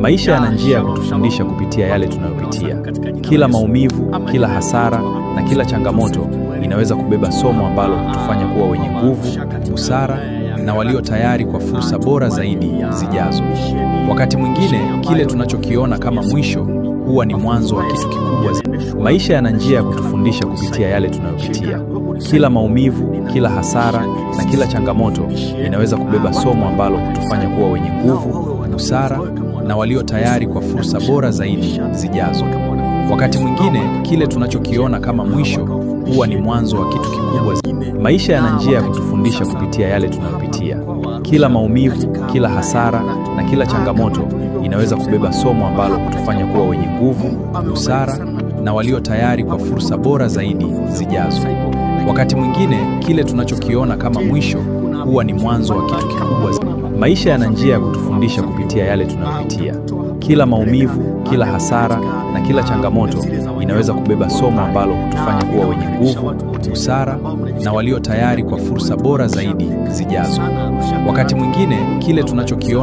Maisha yana Ya, njia ya shalom, kutufundisha shalom. kupitia yale Watu tunayopitia. katika jina la Kila Yesu. maumivu, Ama kila ni hasara na kila changamoto inaweza kubeba somo ambalo hutufanya kuwa wenye nguvu, busara na walio tayari kwa fursa bora zaidi zijazo. Wakati mwingine kile tunachokiona kama mwisho huwa ni mwanzo wa kitu kikubwa zaidi. Maisha yana njia ya kutufundisha kupitia yale tunayopitia. Kila maumivu, kila hasara na kila changamoto inaweza kubeba somo ambalo hutufanya kuwa wenye nguvu, busara na walio tayari kwa fursa bora zaidi zijazo. Wakati mwingine kile tunachokiona kama mwisho huwa ni mwanzo wa kitu kikubwa zaidi. Maisha yana njia ya kutufundisha kupitia yale tunayopitia. Kila maumivu, kila hasara na kila changamoto inaweza kubeba somo ambalo hutufanya kuwa wenye nguvu, busara na walio tayari kwa fursa bora zaidi zijazo. Wakati mwingine kile tunachokiona kama mwisho huwa ni mwanzo wa kitu kikubwa zaidi. Maisha yana njia ya kutufundisha kupitia yale tunayopitia. Kila maumivu, kila hasara na kila changamoto inaweza kubeba somo ambalo hutufanya kuwa wenye nguvu, busara na walio tayari kwa fursa bora zaidi zijazo. Wakati mwingine kile tunachokiona